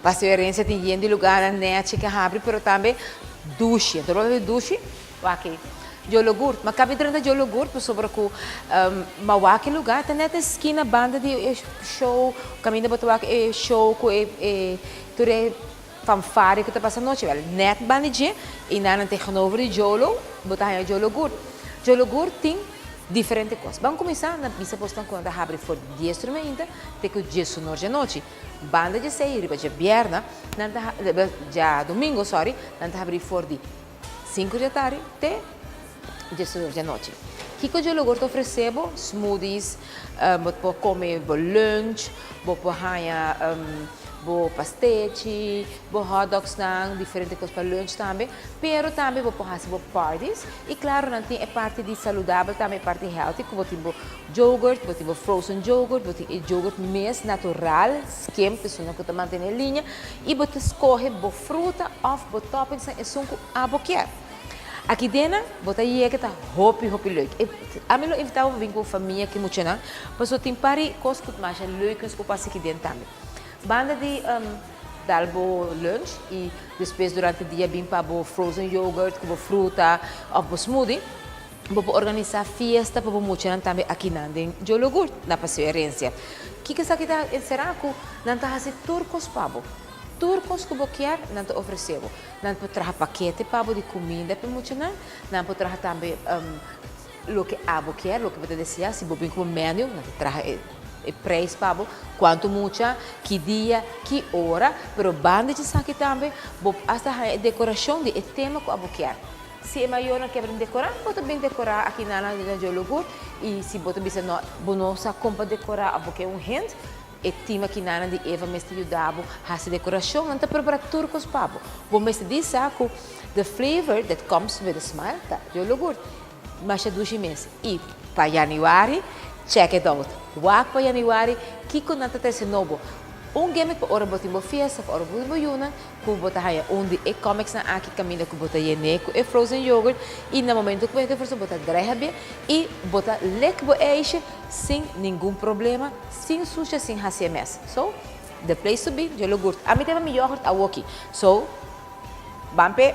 Paseo Herencia tin yen di lugarnan nechi ke habri, pero tambe dushi. Anto ora di dushi, wak ei. Jologurt. Ma kabi drenta Jologurt pasobra ku ma wak e lugar ta net e skina banda di e show, kaminda bo ta wak e show ku e tur e fanfare ku ta pasa anochi. Wèl, nèt banda di dje i nan tegenover di Jolo bo ta haña Jologurt. Jologurt tin diferente kos. Ban kuminsá na bisa bosnan ku nan ta habri for di 10 tur mainta te ku 10 unor djanochi. Banda dje sei riba djabièrnè nan ta djadumingu sòri nan ta habri for di 5 djatardi te 10 or djanochi. Kiko Jologurt ta ofresé bo? Smoothies, bo por kome bo lunch, bo por haña bo pastechi, bo hotdogsnan, diferente kos pa lunch tambe, pero tambe bo por hasi bo parties i klaro nan tin e parti di saludabel tambe, e parti healthy ku bo tin bo yogurt, bo tin bo frozen yogurt, bo tin e yogurt mes natural, skim, esunnan ku ta mantené liña i bo ta skohe bo fruta òf bo toppingsnan esun ku abo kier. Aki dena bo ta yega, ta hopi hopi leuk. Ami lo invitá bo pa bin ku bo famia ki muchanan, pasobra tin par di kos ku masha leuk nos por pasa aki den tambe. Banda di dal bo lunch i despues durante dia bin pa bo frozen yogurt ku bo fruta òf bo smoothie, bo por organisá fiesta pa bo muchanan tambe akinan den Jologurt na Paseo Herencia. Kiko esaki ta enserá? Ku nan ta hasi tur kos pa bo. Tur kos ku bo kier nan ta ofresé bo. Nan por traha pakete pa bo di kuminda pa e muchanan. Nan por traha tambe loke abo kier, loke bo ta deseá. Si bo bin ku bo menu, nan ta traha e preis pa bo, kuantu mucha, ki dia, ki ora. Pero banda di esaki tambe bo hasta haña e dekorashon di e tema ku abo kier. Si e mayornan kier bin dekorá, bo ta bin dekorá aki na nan Jologurt. I si bo ta bisa no, bo no sa kon pa dekorá òf bo ke un hint, e team aki nanan di Eva mester yuda bo hasi dekorashon, nan ta prepara tur kos pa bo. Bo mester di sa ku the flavor that comes with a smile ta Jologurt. Masha dushi mes. I pa yanüari, check it out. Wak pa yanüari kiko nan ta trese nobo. Un gimmick pa ora bo tin bo fiesta, pa ora bo tin bo yunan, ku bo ta haña un di e comicsnan aki kaminda ku bo ta yen'é ku e frozen yogurt i na momento ku bo yena ku e frozen bo ta drai hab'é i bo ta lek bo ijsje sin ningun problema, sin susha, sin hasi e mes. So, the place to be, Jologurt. Ami ta mi yogurt awoki. So, ban p'e.